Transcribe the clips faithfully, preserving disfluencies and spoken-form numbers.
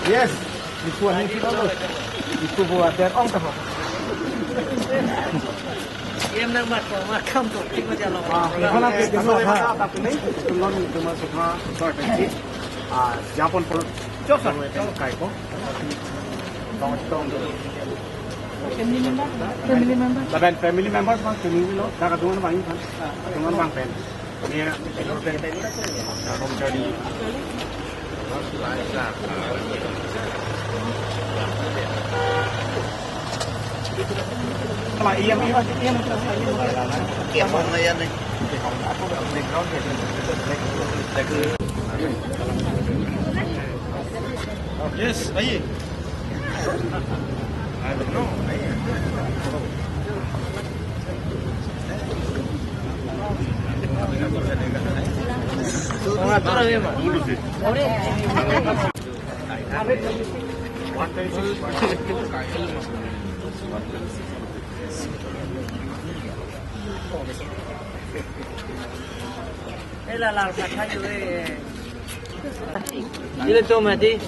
Yes. Ipu ani sih bagus. Ipu buat dan ong tahu. Em nang mat ko, mat kam to, tinggal jalan. Ah, kalau kita dengar, ha, tapi ni, itu non itu masuk ha, sorry, ah, Japan pun, jauh, sir, jauh. Kai ko. Tong, tong. Family member? Family member? Lapen family members bang, family lo, dak kadungan bang, kan? Kadungan bang pen. Iya, pen. Dak kadungan jadi. Sama iya, iya, iya. Yes, aye. I don't know. Eh, la, la, la, la, la. Ilitum hadi.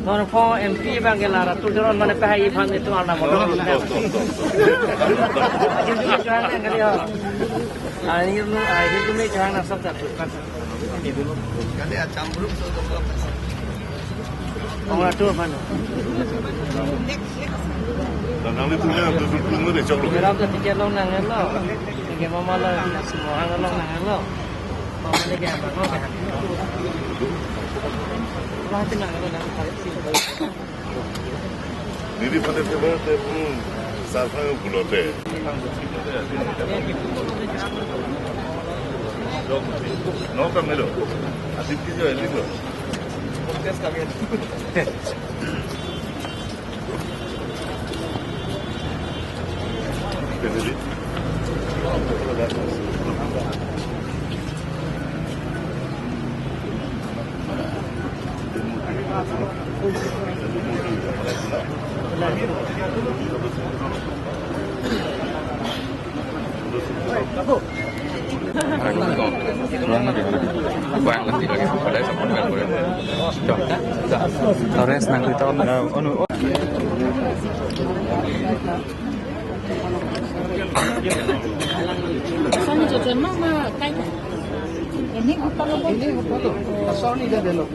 Non pho M P bang ke la Ratul Teron mane pahai iphan itu ana motor. Ini kan kali ya. Ah, ini lu, ah, ini tu me jangan asap tak. Kali acam buruk so. Ong Ratul aphan. Dan nanglitum ya, tu tu tu de chok lo. Meram tu tiket long nang lo. Tiket mama lo, semua hang long nang lo. Mama ni ke apa? Lo ke. Lo hati nang lo nang tarik sih. Didi pada favour te, hmm, sarfang bulote. No kamelo. Adit ki jo elin lo. Torres nang kita on. Ini bukan lo, ini bukan lo. Sorry, dia belok.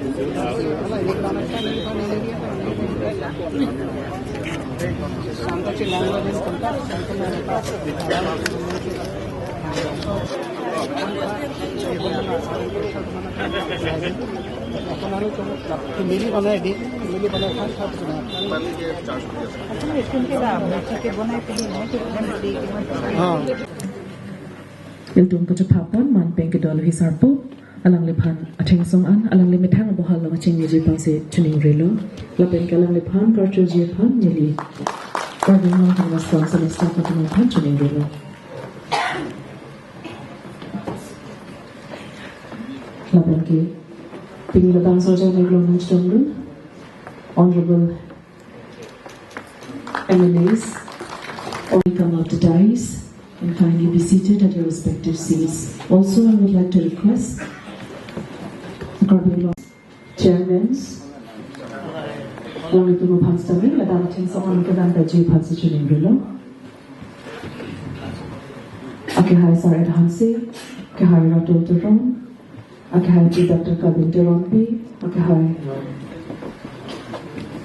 Santo Chilango din punta, Santo Chilango. Apun aro to family banai di, family banai khan khan. Apun iskul ke dam, bachcha ke banai ke dam, nahi to banai ke dam. Ha. Ilitum kachepha pon man pen kedo alohi sarpo, alangliphan athengsong an, alangli methang abohal along kachingjiji aphansi choningrilo. Lapen ke alangliphan karchuji aphan neli Karbi Anglong Autonomous Council staff atum aphan choningrilo. Lapen ke pini labangso ajat arlo nangchedondun Honorable M L As, all come up to dais and kindly be seated at your respective seats. Also, I would like to request Karbi Anglong Chairmans, alanglitum aphan sitame, ladak athengsong an kedam daji aphansi choningrilo. Akehai Sar Ed Hanse, akehai Ratul Teron, akehai Pi Doctor Kabin Teronpi, akehai,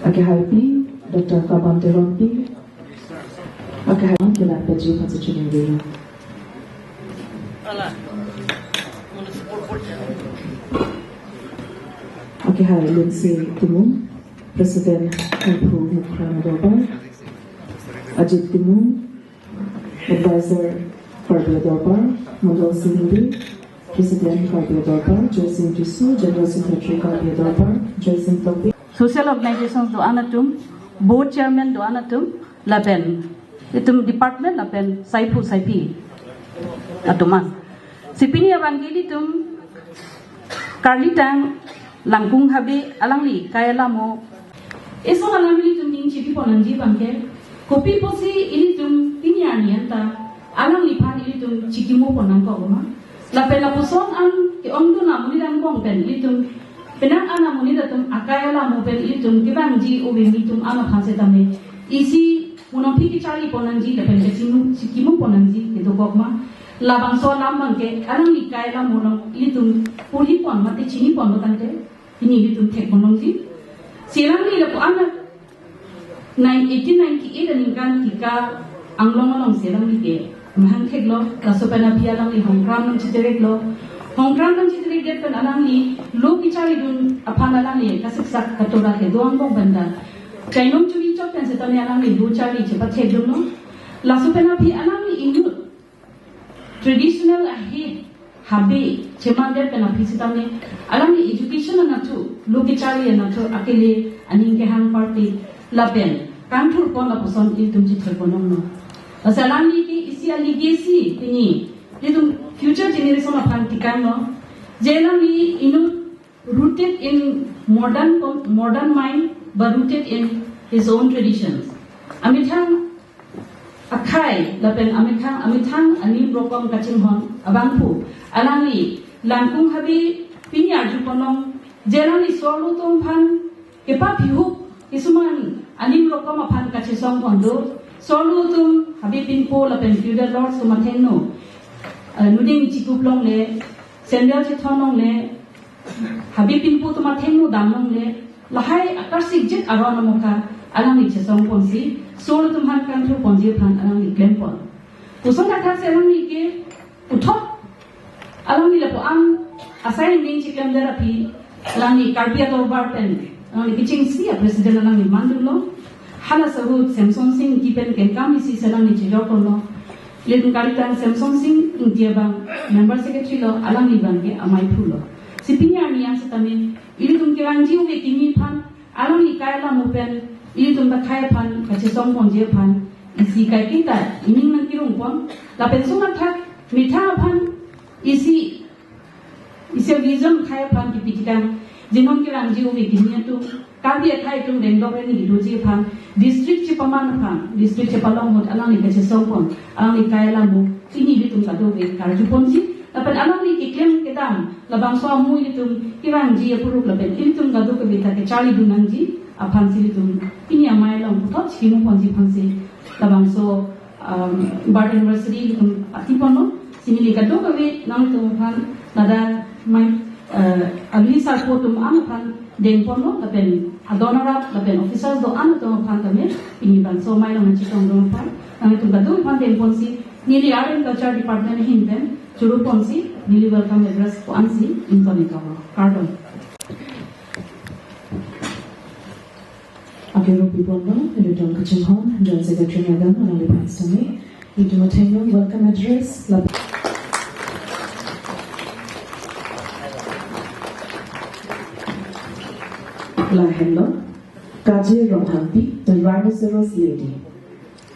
akehai Pi Doctor Kaban Teronpi, akehai kedam daji aphansi choningrilo. Akehai Lindsay Timung, President Kangphu Mukrang Dorbar, Ajit Timung, Advisor Karbi Dorbar, Mondol Singh Bey, President Karbi Dorbar, Joysing Tisso, General Secretary Karbi Dorbar, Joysing Tokbi. Social organizations do-an atum, board chairman do-an atum, lapen itum department lapen saiphu saipi atum an. Si pini abang ke ilitum karlitang langkung habe alangli kai alamo. Laso alam ilitum ning chipipon nangji abang ke, kopi pusi ilitum pini arni anta alangliphan ilitum chikimo pon nangkok ma? Lapen lapuson an ke-ongdun amonit angbong pen ilitum, penang an amonit atum akai alamo pen ilitum kevangji ove nelitum an aphan setame isi mo nangpi kecharli pon nangji lapen kechinglu chikimo pon nangji kedokok ma. Labangso alam abangke alangli akai alamo along ilitum porhi pon mate chini pon lo tangte pini ilitum thek pon longji. Si alangli lapu-an nine, eighteen ninety-eight aningkan kika anglong alongsi alangli ke mahang theklo, laso pen aphi alangli Hongkram nangchiterek lo. Hongkram nangchiterek det pen alangli lo kecharlidun aphan alangli kasiksak katora kedo angbong pen ta chainong churi chot pen setame alangli lo charli chepathekdunlo. Laso pen aphi alangli inut traditional ahet habe chemandet pen aphi setame alangli education anatthu, lo kecharli anatthu akele aning kehang party lapen kangthur pon lapuson ilitum chithek pon longlo. Lasi alangli ke isi a-legacy pini ilitum future generation aphan tekanglo. Je alangli inut rooted in modern com-, modern mind, but rooted in his own traditions. Amethang akhei lapen amethang, amethang anim rokom kachinghon abangphu alangli langkung habe pini arju pon long, je alangli sorlo atum aphan kepaphihuk kisuman anim rokom aphan kachesong pon do. Sorlo atum habe pinpo lapen feudal lords atum athengno, eh, nuding chikup longle, sandal chethon longle, habe pinpo atum athengno dam longle, lahai akarsik jit aron amoka alangli chesong ponsi sorlo atum aphan kangthur ponji aphan alangli klem pon. Puson athak si alangli ke puthot alangli lapu-an asai ning chiklemdet aphi alangli Karbi Adorbar pen alangli kechengsi a-president alangli mandunlo. Hala ahut Semson Sing Ingti pen kengkam isi si alangli chejor ponlo. Ilitum kalitang Semson Sing Ingti abang member secretary lo, alangli abangke amei phu lo. Si pini arni an setame ilitum kevangji ove kimi aphan, alangli akai alamo pen ilitum ta akhei aphan kachesong ponji aphan isi kaiketa ining nangkerung pon. Lapen sung athak methang aphan isi, isi vision akhei aphan kepi tekang. Jinong kevangji ove kimi atum, Karbi akhei atum rengdok rengni doji aphan, district chepaman aphan, district chepalong ahut alangli kachesong pon, alangli akai alamo pini ilitum kadokave karju ponji. Lapen alangli keklem kedam labangso amu ilitum kevangji aphurup lapen ilitum kadokave ta kecharlidun nangji aphansi ilitum pini amei along puthot chikimo ponji aphansi labangso, um, birth anniversary ilitum pati ponlo. Si neli kadokave nangtum aphan ladak mai, eh, alwi sarpo atum an aphan deng ponlo lapen adon arap lapen officers do-an atum aphan tame pini bangso amei along nangchetongdun aphan nangtum kadokave aphan deng ponsi neli Art and Culture Department ahin pen churu ponsi neli welcome address ko-ansi ington ikamo. Kardom. Akerup pi ponlo, ilitum kachinghon, Joint Secretary Madam, alangli aphan setame ilitum athengno welcome address, la-, lahenlo, Kaje Ronghangpi, the Rhinoceros Lady.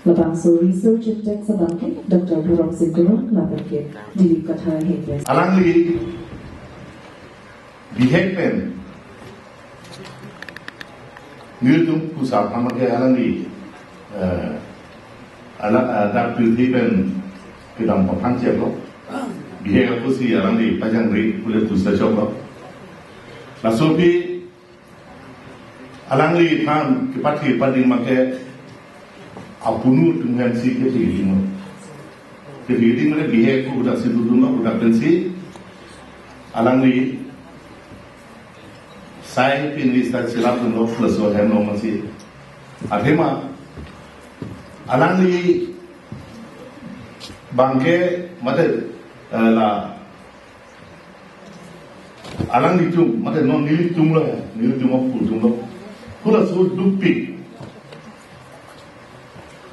Labangso Research Index abangke Doctor Burong Sing Gurung lapen ke Dilip Kathar ahin pen. Alangli bihek pen nelitum pusap aphan ke alangli, eh, ala, eh, dak pirthe pen kedam paphang cheklo. Bihek apusi alangli pajangri pule pusa choklo. Laso aphi alangliphan kepathi pading make apunu atum aphansi kethi dinglo. Kethi ding mane bihek ko udak si dudun lo, udak pensi alangli sai pini sai silap dunlo, plus lo hem lo masi. Athema alangli abangke mate, eh, la alanglitum, mate non nelitum lo, nelitum aphu atum lo. Hula ahut dukpik.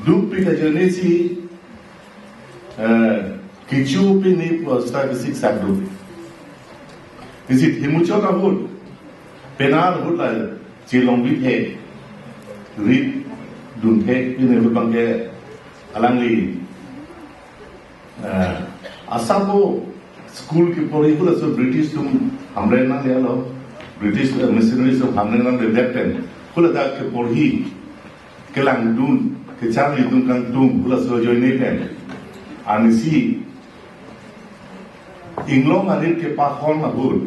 Dukpik ajoine si, eh, kecho pini pu asta kesik sak dukpik. Isi himuchot ahut, penang ahut la chelong bit he, rit dun he, pini ahut abangke alangli, eh, asabo school keporhi hula ahut British atum hamren nanglelo, British, eh, missionaries atum hamren nangledet pen hula dak keporhi kelangdun, kecharlidun kangtung hula ahut ajoine pen. Anisi Inglong arit kepahon ahut,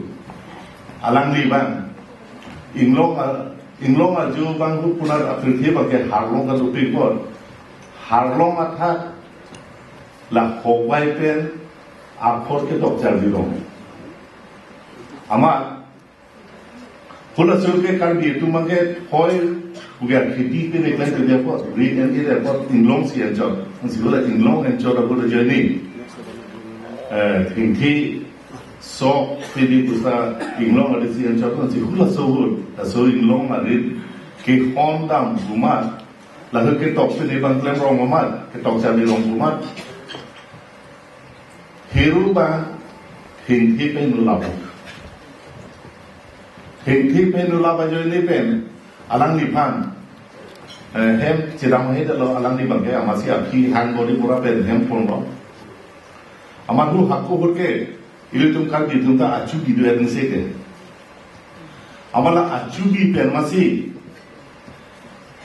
alangli abang, Inglong a-, Inglong ajo abang ahut punar apirthe abangke harlong kadopik apot, harlong athak la hokbai pen apor ketok charli rong. Amat hula so ke Karbi atum abangke hoi pugar kheti pen eklai pen apot, ri en ir apot Inglong si anchot. Ansi hula Inglong anchot ahut ajoine, eh, thengthi sok pini pusa Inglong arit si anchot, ansi hula so ahut, laso Inglong arit kehon dam pu amat, lahut ketok pini abang klem rong pu amat, ketok charli rong pu amat, Heru abang thengthi pen ulap. Thengthi pen ulap ajoine pen alangliphan, eh, hem chedam hei dalo, alangli abangke amatsi aphi hang bori pura pen hem ponlo. Amat hu hako ahut ke ilitum Karbi atum ta achubi do er nise ke. Amat la achubi pen amatsi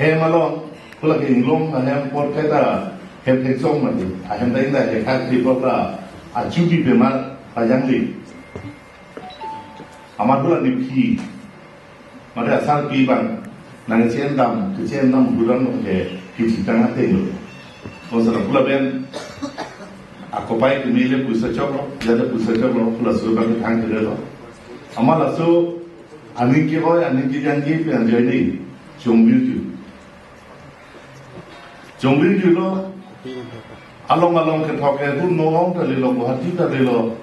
hem along, hula ke Inglong ahem apor ke ta hem theksong mati. Ahem ta inda hekak di apor ta achubi pen amat pajangli. Amat hula nephi, mate asarpi abang nangchendam, kechendam hudam ke kichitang ateng lo. Bonseta hula pen akopai kemele pusa choklo, jada pusa choklo, hula so abang thang kedelo. Amat laso aning kehoi, aning kejangji pen ajoine chongvirju. Chongvirjulo, along along kethok ke hu Nagaon ta lelo, Guwahati ta lelo,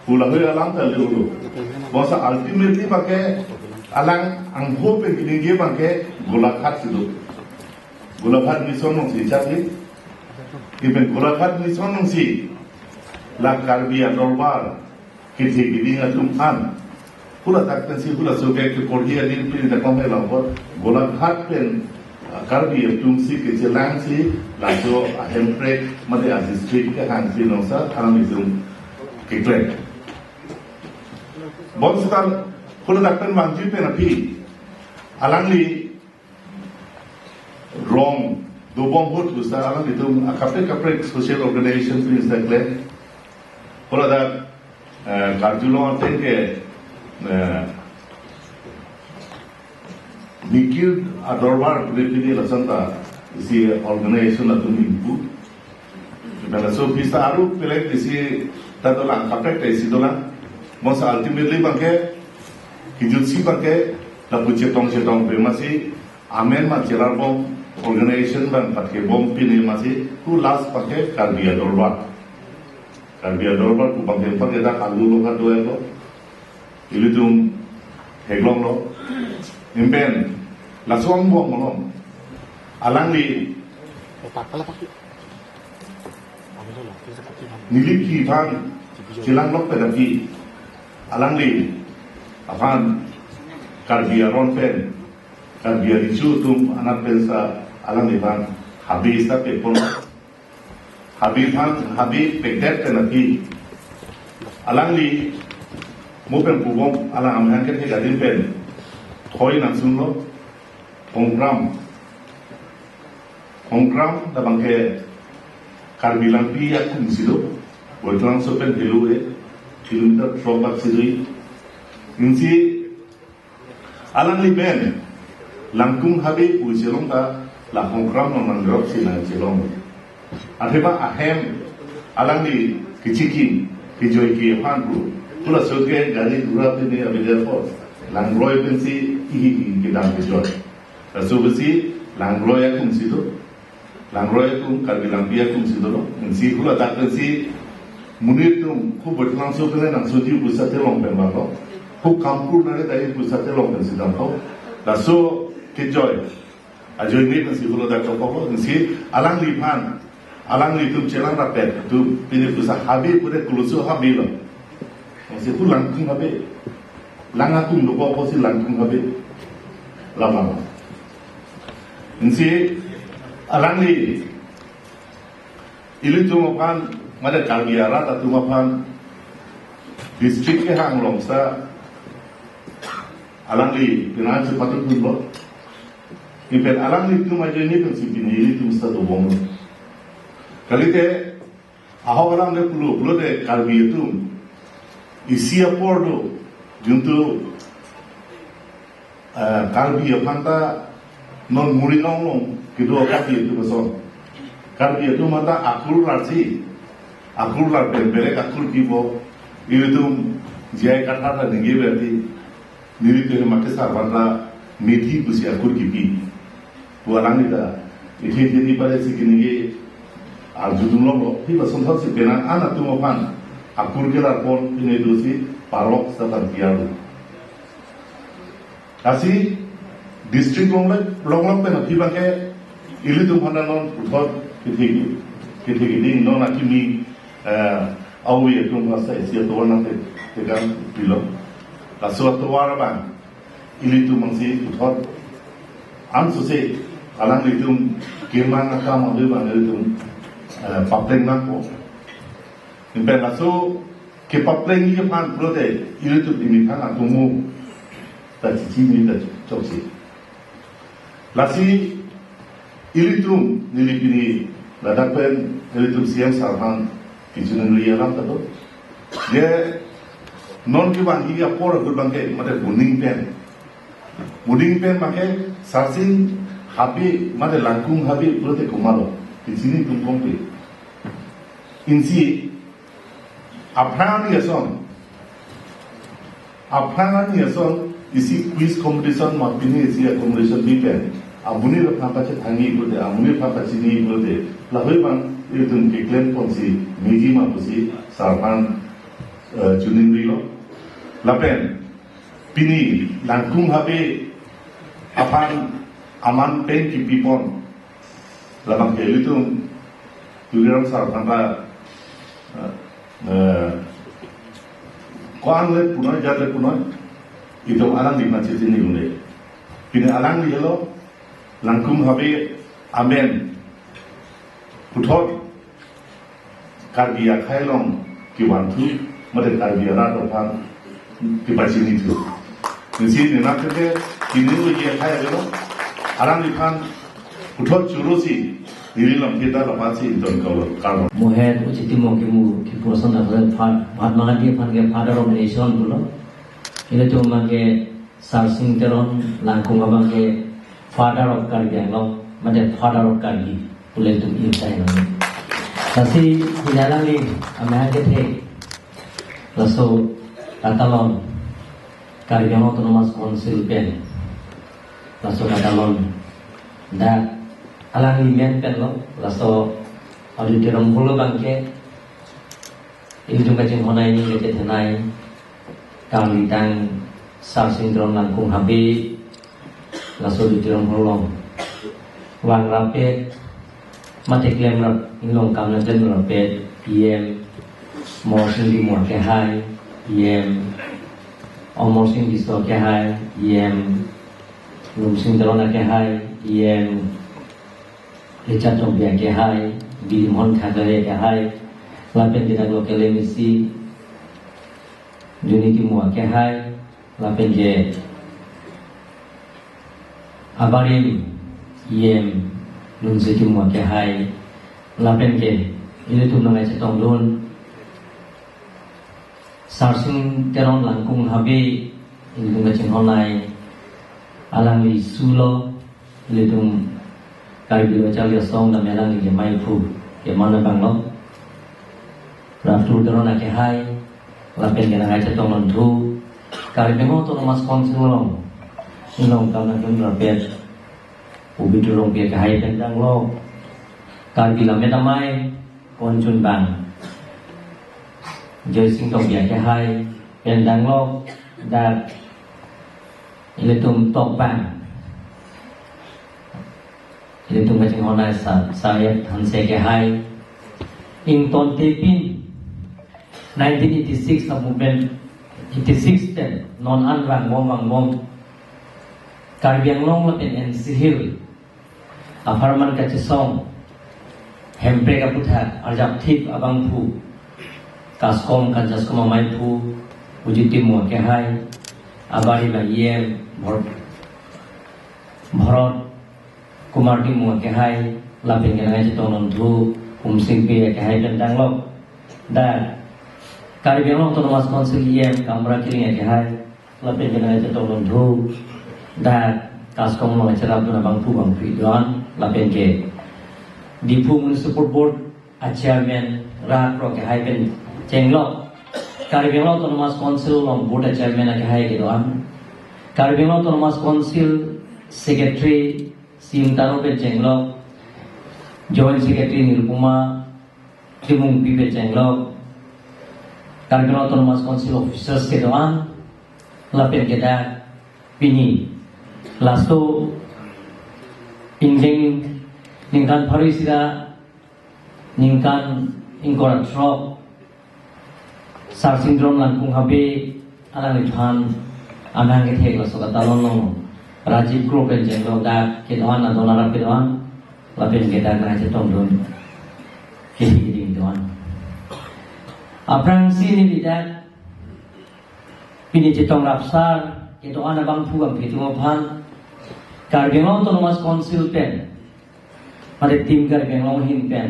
hula hui alam ta lelo. Bonta ultimately abangke alang angho pen keningje abangke Golaghat si do. Golaghat Mission alongsi charli. Ipen Golaghat Mission alongsi la Karbi adorbar kethe keding atum an, hula dak pensi hula so ke keporhi adin pini dak kong helang apot, Golaghat pen, ah, Karbi atum si kechelangsi laso ahemprek mate adistrict kehangsi alongsi alanglitum keklem. Bonseta hula dak pen vangji pen aphi alangli rong dobom ahut pusa alanglitum akaprek kaprek social organization pen si klem. Hula dak, eh, karjulong ateng ke, eh, Mikir adorbar pini pini lason ta isi organization atum ingpu. Laso pisa aru pelek isi ta dolang, kaprek ta isi dolang. Bonta ultimately abangke, kejutsi abangke, lapu chetong chetong pen amatsi, amen ma chelar bom, organization abang pathebom pini amatsi, hu last abangke Karbi adorbar. Karbi adorbar pu abangke abangke dak alu lo kado lo. Ilitum theklonglo. Ipen laso angbong malom alangli neliphi aphan chelanglok pen aphi, alangli aphan Karbi aron pen, Karbi ariso atum anat pensi alangliphan habe seta pepon. Habe aphan, habe pedet pen aphi alangli mo pen pubom, alang amahang kethe kadin pen thoi nangsunlo, Khongkram. Khongkram labangke Karbi Langpi akum si do, Boitlangso pen helo e, kilometer throk bak si do. Ansi alangli pen Langkung Habe pu chelong ta la Khongkram along nangdrop si nangchelong. Athema ahem alangli kechiki, kejoike aphan pu, hula so ke gari ghora pini available apot, langroi pensi ihi ihi kedam kejoi. Laso pensi langroi akum si do. Langroi atum, Karbi Langpi atum si dolo. Ansi hula dak pensi monit atum hu Boitlangso pen nangsoji pusa telong pen vanglo. Hu Kampur nangkedai pusa telong pensi dampo. Laso kejoi ajoine pensi hula dak chokoklo. Ansi alangliphan, alanglitum chelang rapet atum pini pusa habe pure kulusu habe lo. Ansi hu Langkung Habe. Lang atum dokok apotsi Langkung Habe. Labang. Ansi alangli ilitum aphan, mate Karbi arat atum aphan, district kehang alongsi alangli penang si patut dunlo. Ipen alanglitum ajoine pensi pini ilitum seta dobomlo. Kalite ahok alam le pulo, pulote Karbi atum Isi apor do, juntu, eh, Karbi aphan ta non muri nong long kedo Karbi atum ason. Karbi atum ata akur larji, akur lar pen berek akur pipo, ilitum J I Kathar ta ningje berti, nelitum Hemati sar aphan ta Methi pusi akur kipi. Pu alangli ta, ithi ithi ni pare si kiningje arjudun longlo, hi ba sonthot si penang an atum aphan akur kelar pon pine do si parlok sa tar piar do. Lasi district longle, longlong pen aphi abangke ilitum aphan non puthot kithi, kithi kithi non akimi, eh, awi atum asa isi atovar nang te, tekang pilo. Laso atovar abang ilitum mangsi puthot ansose alanglitum kemang akam adu abang ilitum, eh, papleng nangpo. Lapen laso kepaplengji aphan pulote ilitum imi aphan atomo ta chichini ta chokche. Lasi ilitum neli pini ladak pen ilitum C M sar aphan kachiningri alam ta do. Je non kevangji apor ahut abangke mate boning pen. Boning pen abangke Sarsing Habe mate Langkung Habe pulote komatlo, kachini atum kongpe. Insi aphrang arni ason, aphrang arni ason isi quiz competition ma pini isi competition bi pen amonit aphan pachethangji pulote, amonit aphan pachini pulote, lahei abang ilitum keklem ponsi meji ma pusi sar aphan, eh, chiningrilo. Lapen pini Langkung Habe aphan aman pen kipi pon labangke ilitum Tuliram sar aphan ta, eh, eh, ko-an le punoi, jat le punoi, itum alangli aphan chechini un'e. Pini alangli helo Langkung Habe amen puthot Karbi akhei along kevanthu, mate Karbi arat aphan kepachinithu. Insi nena kete kini uji akhei avelo, alangliphan puthot choro si neli lam kita lapasi inton kalo karlo. Mohet Uchi Timung kimu kipu ason ta kalen phat, Mahatma Gandhi aphan ke Father of Nation pulo. Ilitum abangke Sarsing Teron Langkung abangke Father of Karbi Anglong, mate Father of Karbi pule tum irtai nang. Lasi hilala ni amahang kethe laso katalon Karbi Anglong Autonomous Council pen laso katalon dak alangli men penlo, laso auditorium hall abangke ilitum kachinghon aini kachethenei Karlitang Sarsing Teron Langkung Habe laso auditorium hall along vang rapet, mate klem rap, inglong kam nangklem rapet, E M Morsing Timung akehai, E M Amarsing Tisso akehai, E M Lumsing Teron akehai, E M Richard Tokbi akehai, Birimhon Khaklare akehai, lapen ke dak local M A C Johnny Timung akehai, lapen ke abarim E M Lumsing Timung akehai, lapen ke ilitum nangkachetongdun Sarsing Teron Langkung Habe, ilitum kachinghon ai, alangli sulo, ilitum Karbi Lo Charli Asong dam alangli ke maiphu, ke mana banglo. Ratu Teron akehai, lapen ke nangkachetongdun thu Karbi Anglong Autonomous Council along inglong kam nangklem rapet Ubi Turong pi akehai pen danglo. Karbi Lammet Amei, konchun bang Joysing Tokbi akehai pen danglo. Dak ilitum tok bang, ilitum kachinghon ai Sa, Sayed Hanse akehai. Ingtontepin nineteen eighty-six a movement, eighty-six pen non an vangbom vangbom Karbi Anglong lapen N C Hill apharman kachesong Hemprek aputhak arjapthip abangphu, Kaskom Kanjaskom amaiphu Uchi Timung akehai, abari bang E M Bhor, Bharat Kumar Timung akehai, lapen ke nangkachetongdun thu Umsing Bey akehai pen danglo. Dak Karbi Anglong Autonomous Council E M Kamra Killing akehai, lapen ke nangchetongdun thu, dak KASCOM along cherapdun abangphu bangphi do-an, lapen ke Diphu Municipal Board a-chairman rat rok akehai pen chenglok, Karbi Anglong Autonomous Council along board a-chairman akehai kedo-an, Karbi Anglong Autonomous Council Secretary Sim Taro pen chenglok, Joint Secretary Nirupama Timungpi pen chenglok, Karbi Anglong Autonomous Council officers kedo-an, lapen ke dak pini laso ingdeng ningkan pharo isi ra ningkan ingkoi ra throk Sarsing Teron Langkung Habe alangliphan anang kethek laso katalon along Rajiv Group pen chenglok dak kedo-an, adon arap kedo-an, lapen ke dak nangchetongdun kehiding do-an. Aphrangsi neli dak pini chetong rapsar kedo-an abangphu bangphi atum aphan, Karbi Anglong Autonomous Council pen, mate Team Karbi Anglong ahin pen,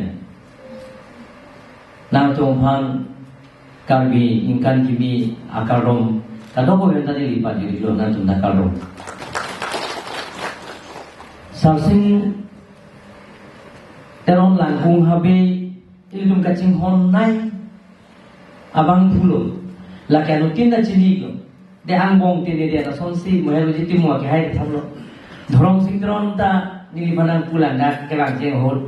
nangtum aphan Karbi ningkan kimi akardom kadokave ta neli pajirlo, nangtum ta kardom. Sarsing Teron Langkung Habe ilitum kachinghonnei abangphu lo, lake anuttin ta chinilo. Dak angbong tene dak asonsi Moher Ujiti Mo akehai thamlo. Dhoromsing Teron ta neliphan nangpulang dak kevang cheng ahut,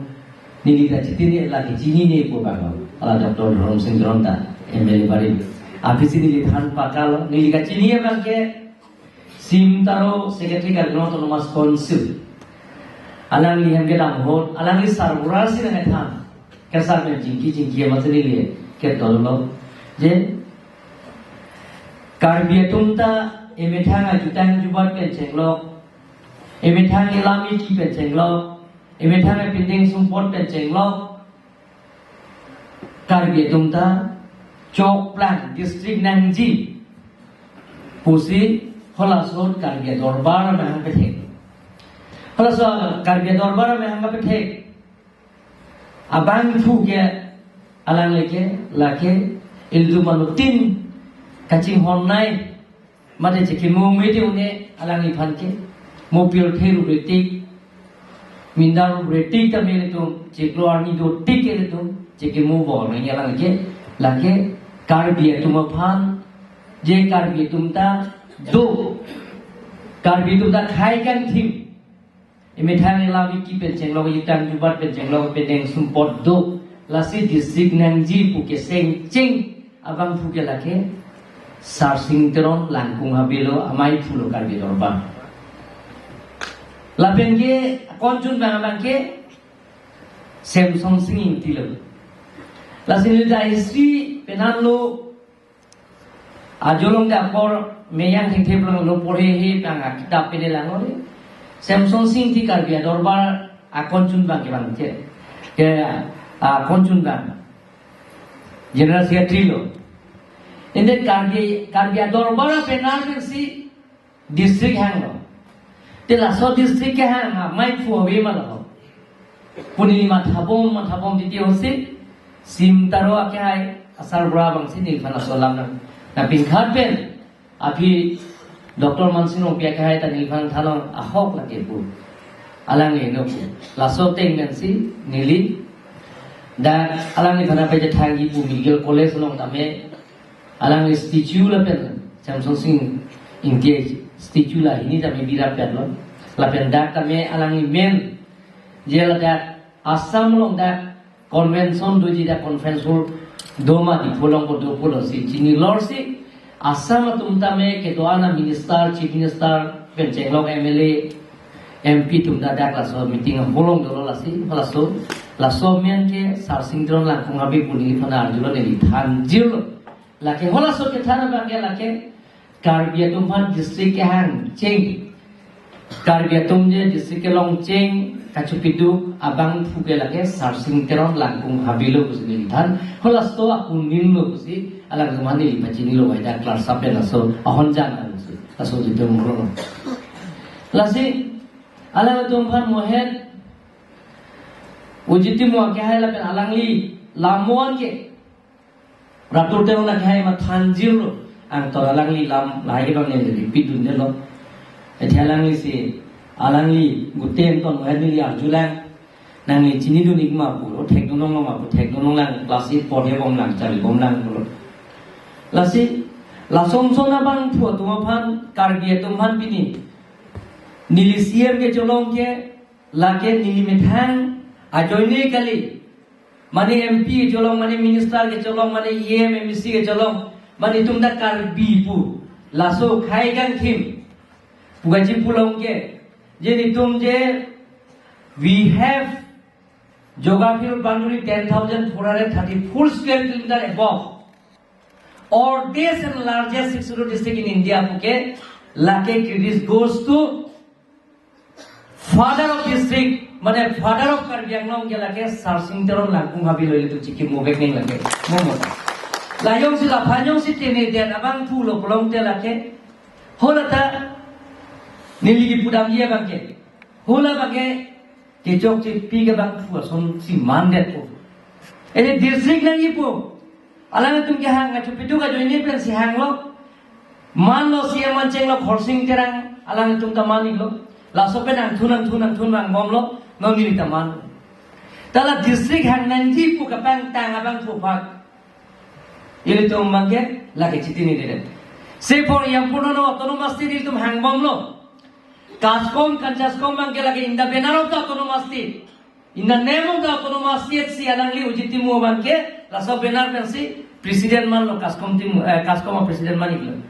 neli ta chitini lake chinine pu abang lo. Hala Doctor Dhoromsing Teron ta M L A barim. Aphi si neliphan pakalo, neli kachini abang ke Sim Taro, Secretary Karbi Anglong Autonomous Council. Alangli hem kedam ahut, alangli sarbura si nangkethan. Kesar pen chingki chingki amat si neli ketolo. Je, Karbi atum ta emethang ajutang jubat pen chenglok, emethang elam eki pen chenglok, emethang epindeng sumpot pen chenglok, Karbi atum ta chokplang district nangji pusi halaso Karbi Dorbar amahang kethek. Halaso Karbi Dorbar amahang kethek abangphu ke alangli ke lake ilitum anuttin kachinghonnei mate chekimo mete une alangliphan ke mo pirthe rup retik, minda rup retik tame ilitum, chiklo arni dotik ilitum chekimo bor nangji alang ke, lake Karbi atum aphan, je Karbi atum ta do, Karbi atum ta khei kangthim, emethang elam eki pen chenglok, ajutang jubat pen chenglok, epindeng sumpot do, lasi district nangji pu keseng cheng abangphu ke lake Sarsing Teron Langkung Habe lo, amaiphu lo Karbi Dorbar. Lapen ke konchun abang abang ke Semsonsing Ingti lo. Lasi neli ta history penan lo, ajolong ta apor Meyang Thengthep along lo porhe he abang akitap pene lang lo. Semsonsing Ingti Karbi Dorbar akonchun abang ke abang ke, ke akonchun abang General Secretary lo. Inde Karbi, Karbi Dorbar penar si district hanglo. Te laso district kehang amaiphu ave ma lo. Pu neli mathabom mathabom titi ahut si Sim Taro akehai asarbura abang si neliphan laso alam nang, nangpingkhat pen, aphi Doctor Mansing Rongpi akehai ta neliphan thanlo, ahok lake pu. Alangli no pu. Laso ateng pen si neli dak alangliphan aphan je thangji pu Medical College along tame alangli statue lapen Semsonsing Ingti statue la hini tame bira pet lo. Lapen dak tame alangli men je ladak Assam along dak convention doji, dak conference hall do ma Diphu along ko do pulo si chinilo si, Assam atum tame kedo-an a-minister, chief minister pen chenglok M L A, M P atum ta dak laso meeting hall along dolo, lasi laso, laso men ke Sarsing Teron Langkung Habe pu neliphan arjulo, neli thanjirlo. Lake halaso kethan abang ke lake Karbi atum aphan district kehang cheng, Karbi atum je district kelong cheng kachopiduk abangphu ke lake Sarsing Teron Langkung Habe lo pusi neli than. Halaso akunvin lo pusi alangtum aphan neli pachinilo, wai dak klar sapen laso ahonjang lo pusi. Laso jitu muro. Lasi alangtum aphan Moher Ujiti Mo akehai lapen alangli lamon ke Ratur Teron akhai ma thanjirlo, angtor alangli lam lahai abang neli repeat dundelo. Athe alanglisi, alangli guten ton wahid neli arjulang. Nangli chinidun ik ma pu, o thekdun long ma pu, thekdun longlang, class eight porhe bomlang, charli bomlang pulo. Lasi, lason son abangphu atum aphan, Karbi atum aphan pini neli C M kecholong ke, lake neli methang ajoine kali. Mane M P kecholong, mane minister kecholong, mane E M, M A C kecholong, mane itum ta Karbi pu. Laso khei kangthim pu kachipu long ke, je netum je, we have geographical boundary ten thousand four hundred thirty-four square kilometer above. Oldest and largest sixth scheduled district in India pu ke, lake credit goes to father of district, mane father of Karbi Anglong ke lake Sarsing Teron Langkung Habe lo, ilitum chiki mo bek ning lake. Mo mo. La jongsi, la phan jongsi tene den abangphu lo pulote lake, hala ta neli kipudamji abang ke, hala abang ke kechokche pi ke abangphu asonsi mandetpo. Ede district nangjipo. Alanglitum kehang, achu pitu ka joine pensi hanglo. Manlo, C M manchenglo, Khorsing Terang, alanglitum ta man-iklo. Laso pen angthun angthun angthun vangbomlo, non neli ta man. Ta la district hang nangji pu kapangtang abangphu aphan ilitum abang ke lake chitini dede. Say for example, non autonomous state ilitum hangbomlo. Kaskom, Kanchaskom abang ke lake in the banner of the autonomous state. In the name of the autonomous state si alangli Ojit Timung abang ke, laso banner pensi president manlo, Kaskom Timung, eh, Kaskom a president man-iklo.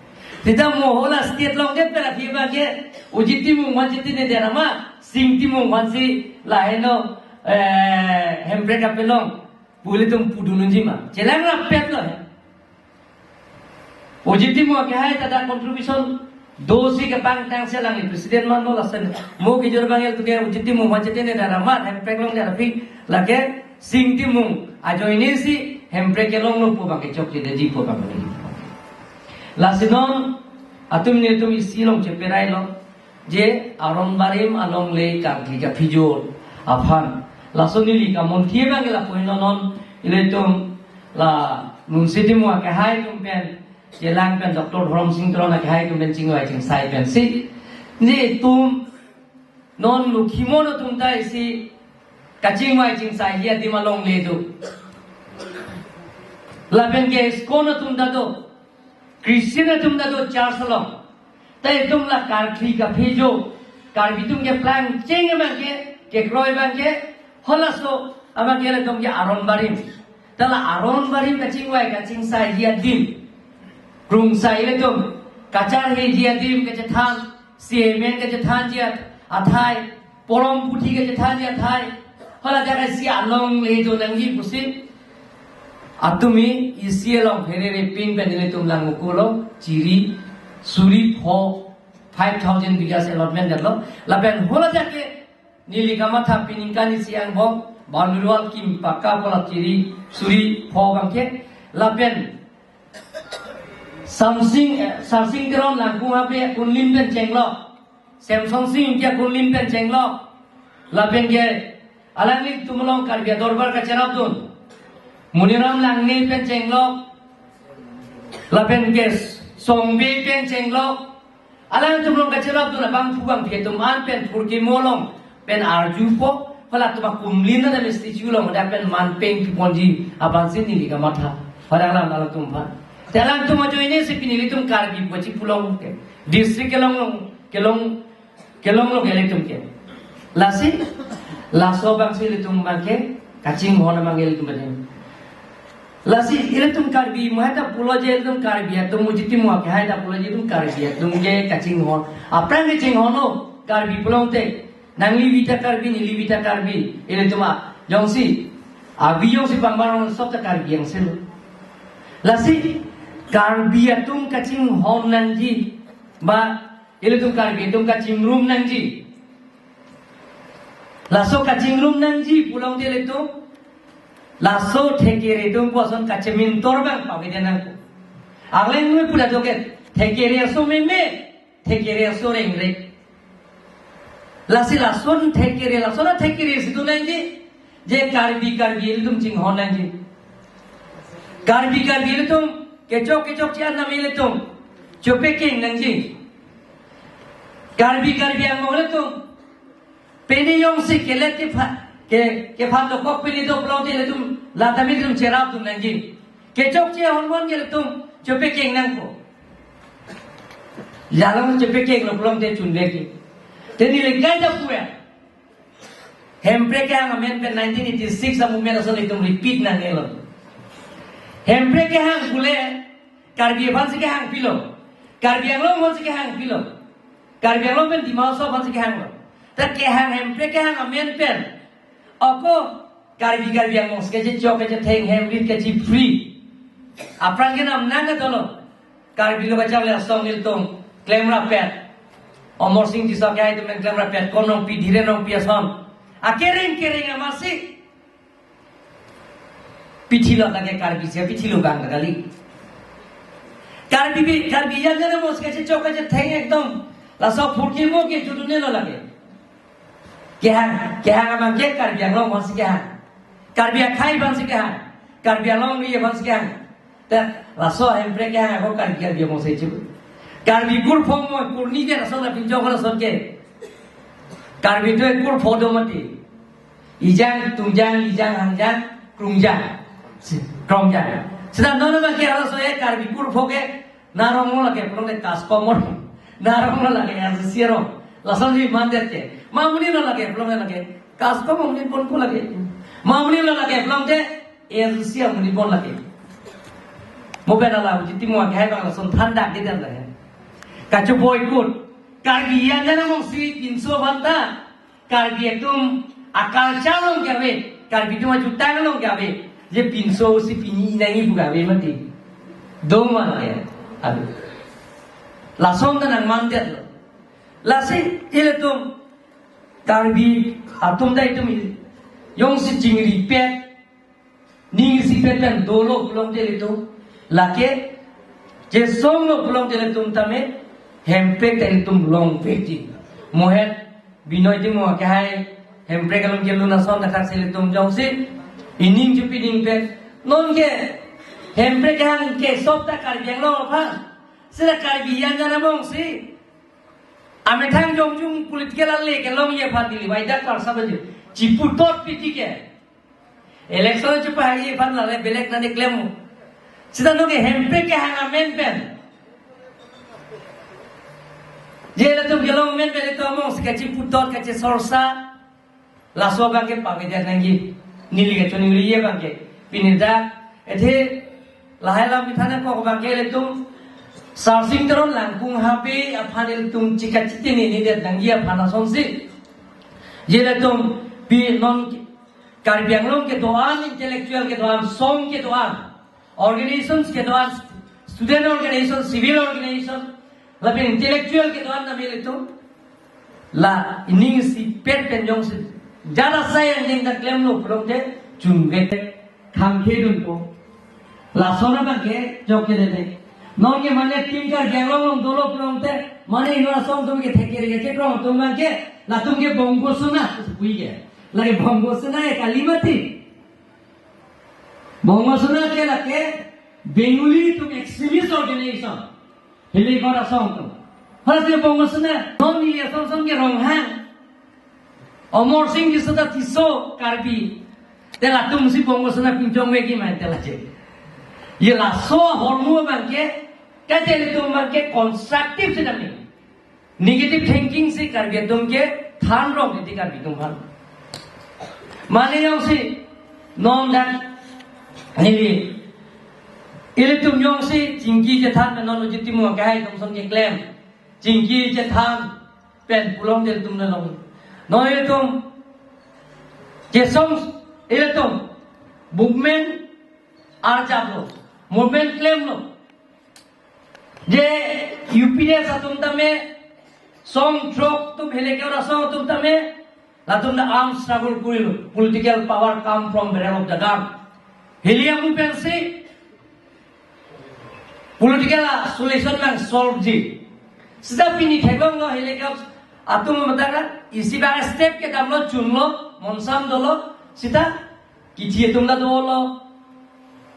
Seta mo hala state along det pen aphi abang ke, Ojit Timung aphan chitini dera ma, Sing Timung aphansi laheno, eh, Hemprek kapelong pu ilitum pudun unji ma. Chelang rapetlo he. Ojit Timung akehai ta dak contribution dosi kapangtang si alangli president manlo, lason mo kejor abang ilitum ke Ojit Timung aphan chitini dera ma, Hemprek along det aphi, lake Sing Timung ajoine si Hemprek kelonglo pu abang ke chokche detji pu abang ke. Lasi non atum netum isi along cheperai lo. Je aron barim alongle karkli kaphijo aphan. Laso neli kamonthi abang ke lapu-an lo, non ilitum la Nunsi Timung akehai atum pen, chelang pen Doctor Dhorom Sing Teron akehai atum pen chingvai chingsai pensi, netum non Lokhimon atum ta isi kachingvai chingsaiji adim alongle do. Lapen ke ISKCON atum ta do. Christian atum ta do church along. Ta itum la karkli kaphijo, Karbi atum keplangcheng abang ke, kekroi abang ke, halaso abang ke ilitum ke aron barim. Ta la aron barim kachingvai kachingsaiji adim, krungsai ilitum kacharheji adim kachethan, C M N kachethanji athai, porom puthi kachethanji athai, hala jaga isi alongle do nangji pusi, atumi isi along pherere pin pen ilitum Langmuku along chiri suri pho, five thousand bighas allotment detlo. Lapen hala jaga ke neli kamatha peningkan isi angbong boundary wall kim pakka pu la chiri suri pho abang ke. Lapen Samsing, eh, Sarsing Teron Langkung Habe akunlin pen chenglo. Semsonsing Ingti akunlin pen chenglo. Lapen ke alanglitum along Karbi Adorbar kacherapdun Moniram Langneh pen chenglo. Lapen ke Songbe pen chenglo. Alanglitum along kacherapdun abangphu abangphi atum an pen phurkimo along pen arjupo, halatum akumlin na dam statue along dak pen man peng piponji aphansi neli kamatha. Hala alam alanglitum aphan. Te alanglitum ajoine si pini ilitum Karbi pu kachipu long ke, district kelong long, kelong, kelonglo ke ilitum ke. Lasi, laso abangsi ilitum abang ke kachinghon abang ilitum abang. Lasi ilitum Karbi mo hai ta pulo je ilitum Karbi atum, Ojit Timung akehai ta pulo je ilitum Karbi atum ke kachinghon. Aphrang kachinghon o Karbi pulote, nangli bita Karbi, neli bita Karbi, ilitum a jongsi, abi jongsi pangbar sob ta Karbi angselo. Lasi Karbi atum kachinghon nangji, ba ilitum Karbi atum kachingrum nangji. Laso kachingrum nangji pulote ilitum, laso thekere atum koson kachemintor abang paveden nangkok. Arleng nui puda doket, thekere aso meme, thekere aso rengrek. Lasi lason thekere, lason thekere si do nangji, je Karbi, Karbi ilitum chinghon nangji. Karbi, Karbi ilitum, kechok kechok chi-an nami ilitum chopekeng nangji. Karbi, Karbi Anglong ilitum pini jongsi kelet kepha, ke, kephan dokok pini do pulote ilitum la tame ilitum cherapdun nangji. Kechokche ahormu ke ilitum chopekeng nangpo. Jalang chopekenglo pulote chunvekji. Te neli kaita pu-e. Hemprek kehang amen pen nineteen eighty-six a-movement ason itum repeat nangnelo. Hemprek kehang pule Karbi aphansi kehang pilo. Karbi Anglong aphansi kehang pilo. Karbi Anglong pen Dima Hasao aphansi kehanglo. Ta kehang, Hemprek kehang amen pen ako Karbi, Karbi Anglong si kachechok kachetheng, hem rit kachephri apran kenam nang kadolo. Karbi lo kacharli asong ilitum klemrap pet. Amarsing Tisso akehai atum pen klemrap pet, Kon Rongpi, Dhiren Rongpi ason. Akereng kereng amatsi pithilo lake, Karbi si pithilo bang kali. Karbi bi, Karbi Anglong anat mo si kachechok kachetheng ekdom laso phurkimo ke judunelo lake. Kehang, kehang abang ke Karbi Anglong aphansi kehang. Karbi akhei aphansi kehang. Karbi Anglong ri aphansi kehang. Ta laso Hemprek kehang ako Karbi, Karbi Anglong si chu. Karbi kurpho mo kurni ke lason na pinjok lason ke. Karbi tu kurpho do mati. Ijang, tungjang, lijang, hangjang, krungjang. Si, krungjang. Seta non abang ke laso e Karbi kurpho ke narong lo lake pulote CASCOM arong. Narong lo lake R C C arong. Lason si mandet ke. Ma amonit lo lake pulote lake CASCOM amonit ponpo lake. Ma amonit lo lake pulote R C C amonit pon lake. Mo pen ala uji timo akehai abang lason thandak di dan lake. Kachoboikut. Karbi Anglong anat mo si pinso aphanta Karbi atum a-culture along ke ave, Karbi atum ajutang along ke ave, je pinso si pini nangji pu ke ave mati. Do ma ya. Ave. Lason ta nangmandetlo. Lasi ilitum Karbi atum ta itum jongsi chingripet, ningsipet pen dolo pulote ilitum, lake chesonglo pulote ilitum tame Hemprek ta ilitum longpeti. Mohet Binoy Timung akehai Hemprek along kelun ason athak si ilitum jongsi ining chupi ningpet. Non ke Hemprek kehang ke sop ta Karbi Anglong aphan. Seta Karbi Anglong anat mo si amethang jongjung political ale kelongji aphan neli waida klar sabaji chiputot piti ke. Election chepahai aphan lale belek nani klem. Seta non ke Hemprek kehang amen pen. Je ilitum kelong amen pen ilitum mo si kachiputot kachesorsa. Laso abang ke pavedet nangji. Neli kachoningri abang ke. Pini dak athe lahai alam kethan ako abang ke ilitum Sarsing Teron Langkung Habe aphan ilitum chika chitini nidet nangji aphan asonsi. Je ilitum pi non Karbi Anglong kedo-an, intellectual kedo-an, song kedo-an, organizations kedo-an, student organization, civil organization, lapen intellectual kedo-an nami ilitum la iningsipet pen jongsi jara sayang jeng ta klemlo pulote chunvek khangkhedunpo. Lason abang ke jok ke dede. Non ke mane Team Karbi Anglong along dolo pulote mane inut asong atum ke thekere kekrong atum abang ke latum ke Bongo Sona pusi pu ke. Lake Bongo Sona ke kali mati. Bongo Sona ke lake Bengali atum extremist organization. Hilikot asong atum. Hasi Bongo Sona, non neli asong asong ke Ronghang. Amarsing Tisso ta Tisso Karbi. Te latum si Bongo Sona pinchong vekji ma te lache. Ye laso ahormu abang ke, kate ilitum abang ke constructive si nami. Negative thinking si Karbi atum ke than rong titi Karbi atum aphan. Mane jongsi non dak neli ilitum jongsi chingki chethan pen non uji timo kahai atum ason keklem. Chingki chethan pen pulote ilitum na long. Non ilitum kesong ilitum movement arjaplo. Movement klemlo. Je U P D S atum tame, song throk atum, heleke ora song atum tame, latum ta arm struggle kurilo. Political power come from barrel of the gun. Heli amu pensi political a solution nang solve ji. Seta pini theklonglo heleke atum matang isi bang step kedamlo, chunlo, monsam dolo, seta kithi atum ta dolo.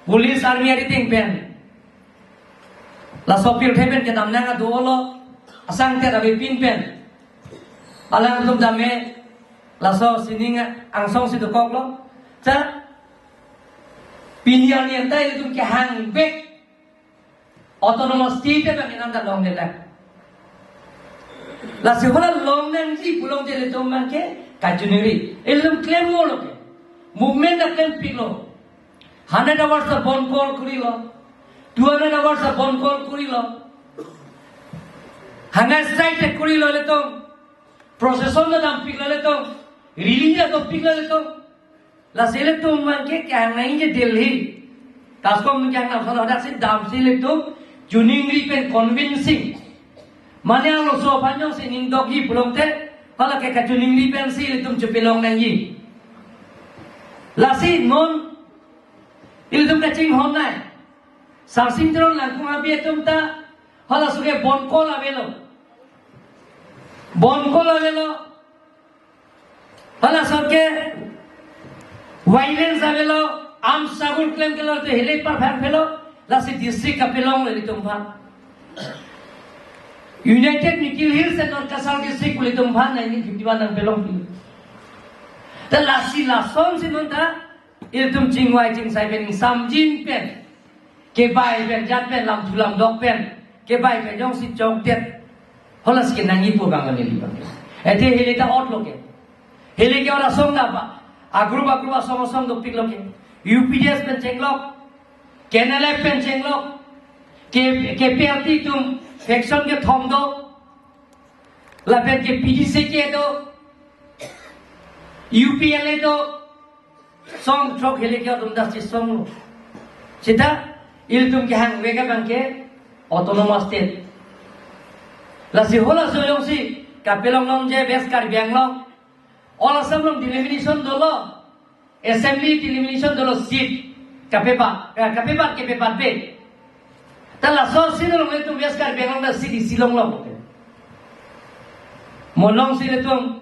Police army arideng pen, laso pirthe pen kedam nang ado-olo, asangtet avepin pen alangtum tame laso sining angsong si dokoklo. Ta pini arni anta ilitum kehang bek autonomous state abang inam ta longlelang. Lasi hala long nangji pulote ilitum abangke kachiningri. Ilitum klemlo ke. Movement ta klempiklo. Hundred hours ta bon call kurilo. Two hundred hours ta bon call kurilo. Hunger strike ta kurilo ilitum. Procession ta dampiklo ilitum. Rally ta dopiklo ilitum. Lasi ilitum abangke kehang nangji Delhi. Taskom kehang nang sono hadak si damsi ilitum chiningri pen convincing. Mane arloso aphan jongsi ning dokji pulote, hala ke kachiningri pensi ilitum chepelong nangji. Lasi non ilitum kachinghon nai. Sarsing Teron Langkung Habe atum ta halaso ke bon call avelo. Bon call avelo. Halaso ke violence avelo, arms struggle klemklelote hile parphang phelo, lasi district kapelonglo ilitum aphan. United Mikir Hills and North Cachar District pu ilitum aphan nineteen fifty-one nangpelongpi. Ta lasi lasonsi non ta ilitum chingvai chingsai pen ingsamjin pen, kebai pen, jat pen, lamthu lamdok pen kebai pen jongsi chokdet, halasi kenangji pu abang neli abang. Athe hile ta otlo ke. Hile ke ora song da ba. Agrup agrup asong asong dopiklo ke. U P D S pen chenglok, K N L F pen chenglok, K, K P L T atum faction kethom do. Lapen ke P D C K do, U P L A do, song throk hile ke atum dasi song. Seta ilitum kehang vek abangke autonomous state. Lasi halaso jongsi kapelong longji West Karbi Anglong, All Assam along delimitation dolo. Assembly delimitation dolo seat kapepat, eh, kapepat kepepat be. Ta laso seat along ilitum West Karbi Anglong ta seat isi longlo. Mo alongsi ilitum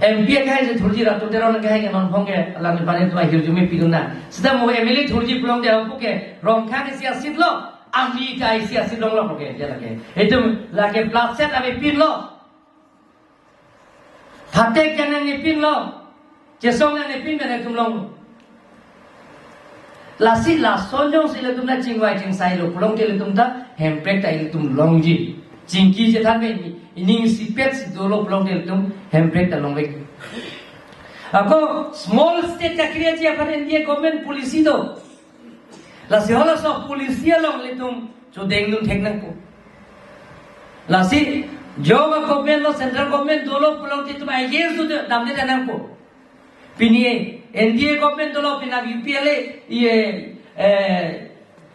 M P akehai si thurji, Ratu Teron akehai ke non phong ke alangliphan itum ahirjume pidun nang. Seta mo M L A thurji pulote ahok ke Rongkhang isi a-seat lo, Amri ta isi a-seat longlo ke, dia lake. Itum lake plus set avepinlo. Phatek jang nangnepinlo, chesong nangnepin pen itum long. Lasi lason jongsi ilitum ta chingvai chingsailo pulote ilitum ta Hemprek ta ilitum longji. Chingki chethan pen ining isipet si dolo pulote ilitum Hemprek ta longvek. Ako small state kakriaji aphan N D A government policy do. Lasi halaso policy along ilitum chodengdun thek nangpo. Lasi jong a-government lo, central government dolo pulote itum against do damde nangpo. Pini N D A government dolo, pini U P L A, iye, eh,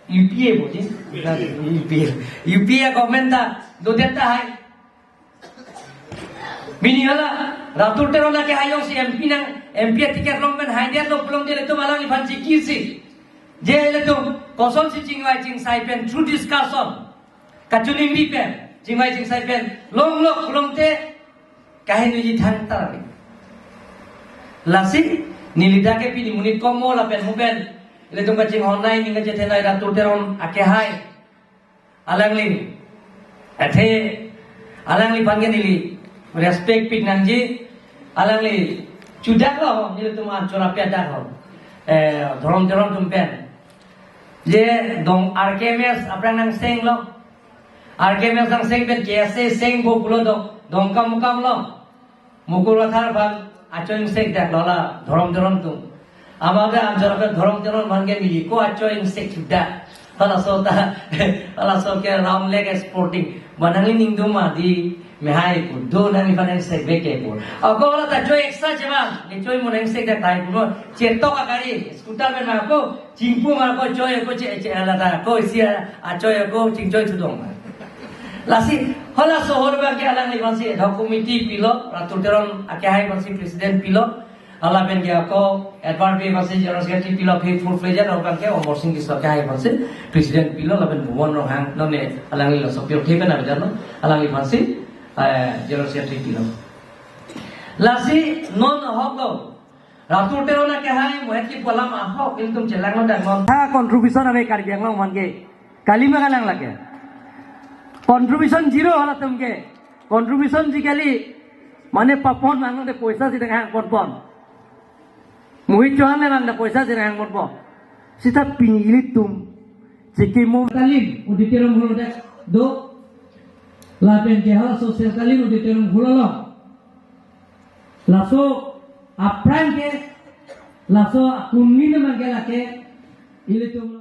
U P A bo, ji? U P A. U P A government ta dodet tahai. Pini hala Ratu Teron akehai jongsi M P nang, M P a-ticket long pen haidetlo pulote ilitum alangliphan chingki si, je ilitum kosonsi chingvai chingsai pen through discussion, kachiningri pen, chingvai chingsai pen longlo pulote kahinuji thangta. Lasi neli dak ke pini monit komo lapen mo pen ilitum kachinghon nai, ning kachethenei Ratu Teron akehai. Alangli, athe alangliphan ke neli respect pik nangji. Alangli chudaklo, nelitum anchor ape adaklo. Eh, Dhorom Teron atum pen. Je dong R K M S aphrang nangsenglo. R K M S nangseng pen K S A sengpo pulo dong, Dongkamukam lo. Mukur Kathar aphan acho ingsek dak lo la Dhorom Teron atum. Amade anchor ape Dhorom Teron aphan ke neli ko acho ingsek sudah. Halaso ta, halaso ke Ram Lake Sporting. Manang li ningdum ma di mehai pu. Do nangliphan ingsek bek ke pu. Ako hala ta choi extra cheman. Ni choi mo ingsek dak thai pu. Chetok agari, scooter pen ma ako. Chingpu ma ako choi ako che, che, hala ta ako isi a, achoi ako chingchoi thudong. Lasi, halaso ahut abangke alangliphan si ad hoc committee pilo, Ratu Teron akehai aphan si president pilo, lapen ke ako Edward Bey aphan si general secretary pilo, ke full fledged, lapen ke Amarsing Tisso akehai aphan si president pilo, lapen Bhuban Ronghang, non ne alangli laso pirthe pen avedetlo, alangliphan si, eh, general secretary pilo. Lasi, non ahok lo, Ratu Teron akehai mohet kipu alam ahok ilitum chelanglo dangnon. Ha contribution ave Karbi Anglong aphan ke. Kali ma kalang lake. Contribution zero halatum ke. Contribution ji kali mane papon mang de poisa si dang hang ponpon. Mohit Chauhan le mang de poisa si dang hang ponpon. Sita pini ilitum chekimo Stalin auditorium hall dak do. Lapen ke ha social Stalin auditorium hall lo. Laso aphrang ke, laso akunni ne mang ke lake, ilitum